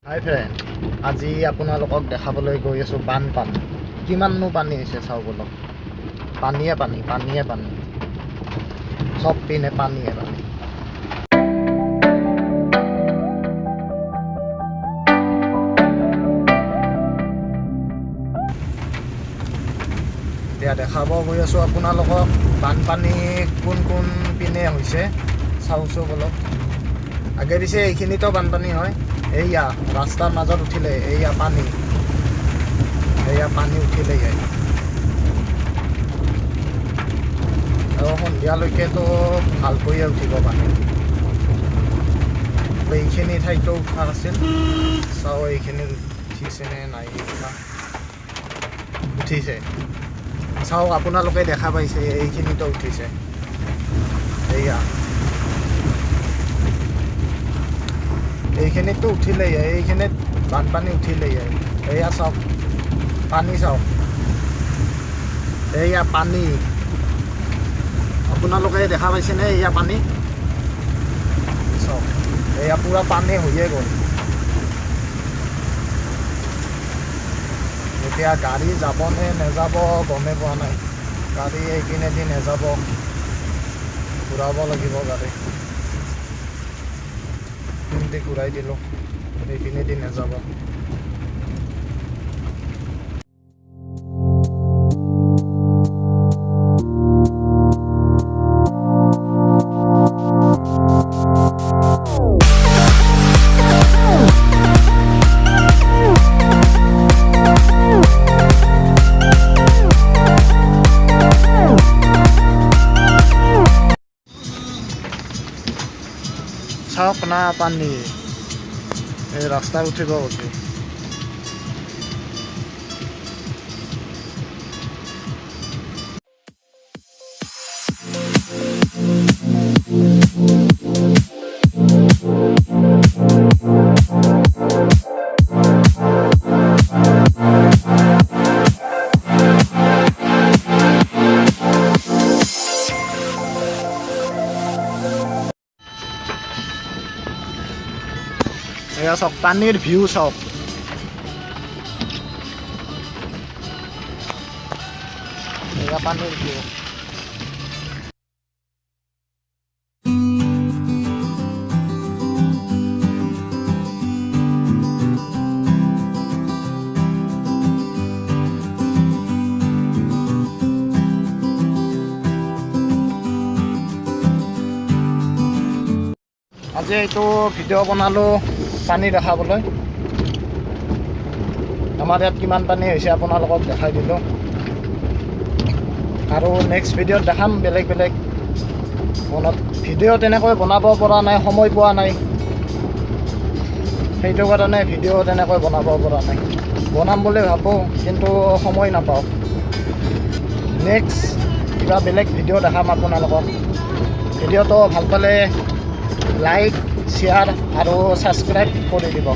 হাই friend, আজি আপোনালোকক দেখাবলৈ গৈ আছোঁ বানপানী। কিমাননো পানী হৈছে চাওঁ ব'লক। পানীয়ে পানী, পানীয়ে পানী, চব পিনে পানীয়ে পানী। এতিয়া দেখাব গৈ আছোঁ আপোনালোকক বানপানী কোন কোন পিনে হৈছে, চাওঁচোন ব'লক। আগে পিছে এইখিনিতো বানপানী হয়। এইয়া ৰাস্তাৰ মাজত উঠিলে এইয়া পানী, এইয়া পানী উঠিলে ইয়াত। আৰু সন্ধিয়ালৈকেতো ভালকৈয়ে উঠিব পানী। এইখিনি ঠাইতো উঠা আছিল, চাওঁ এইখিনি উঠিছে নে নাই উঠা। উঠিছে, চাওক আপোনালোকে দেখা পাইছে, এইখিনিতো উঠিছে। এইয়া এইখিনিতো উঠিলেই, এইখিনিত বানপানী উঠিলেই। এইয়া চাওক পানী, চাওক এইয়া পানী। আপোনালোকে দেখা পাইছেনে এইয়া পানী? চাওক এইয়া পূৰা পানী হৈয়ে গ'ল। এতিয়া গাড়ী যাবনে নেযাব গমেই পোৱা নাই। গাড়ী এইপিনেদি নেযাব, ঘূৰাব লাগিব গাড়ী। এইপিনেদি ঘূৰাই দিলোঁ, এইপিনেদি নেযাব। চাওক না পানী, এই ৰাস্তাত উঠিব গ'ল। এয়া চাওক পানীৰ ভিউ চাওক। এয়া পানীৰ ভিউ। আজি এইটো ভিডিঅ' বনালোঁ পানী দেখাবলৈ। আমাৰ ইয়াত কিমান পানী হৈছে আপোনালোকক দেখাই দিলোঁ। আৰু নেক্সট ভিডিঅ'ত দেখাম বেলেগ বেলেগ মনত। ভিডিঅ' তেনেকৈ বনাব পৰা নাই, সময় পোৱা নাই, সেইটো কাৰণে ভিডিঅ' তেনেকৈ বনাব পৰা নাই। বনাম বুলি ভাবোঁ কিন্তু সময় নাপাওঁ। নেক্সট কিবা বেলেগ ভিডিঅ' দেখাম আপোনালোকক। ভিডিঅ'টো ভাল পালে লাইক, শ্বেয়াৰ আৰু ছাবস্ক্ৰাইব কৰি দিব।